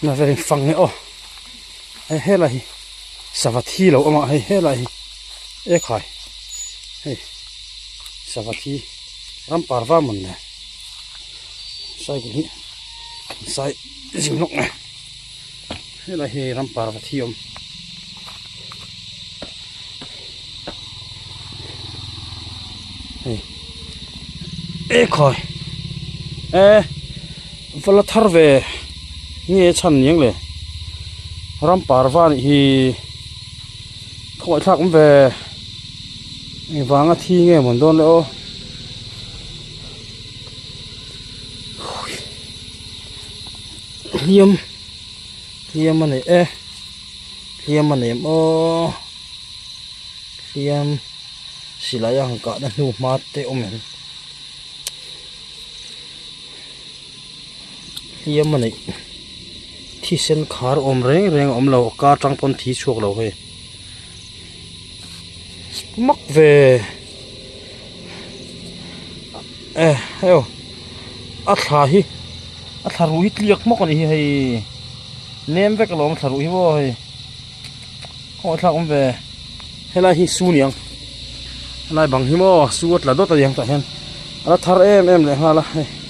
Na verin fang nge aw hei helai hi sava thi lo awm a hei helai hi e khai hei sava thi ram parva mawn le cycle hi sai zing lawk nge helai hi ram parva thi awm. Hei e khawi e va la thar ve nge chhan niang le ram parva nih hi khawngaih thlak awm ve engvanga thi nge mawn dawn le aw hliam hliam a nei e. Hliam a nem aw hliam silai a han kahna hnu hma te awm em hliam a neih thisen khar awm reng reng a awm lo a kar tang pawn thi chhuak lo hei mak ve e hei aw a thla hi a thla ruh hi tliak hmawk a nih hi hei. Nem vek alawm thla ruh hi maw hei khawngaih thlak awm ve helai hi su niang helai bang hi maw su a tla dawt a niang tah hian a la thar em em leh nghal a hei.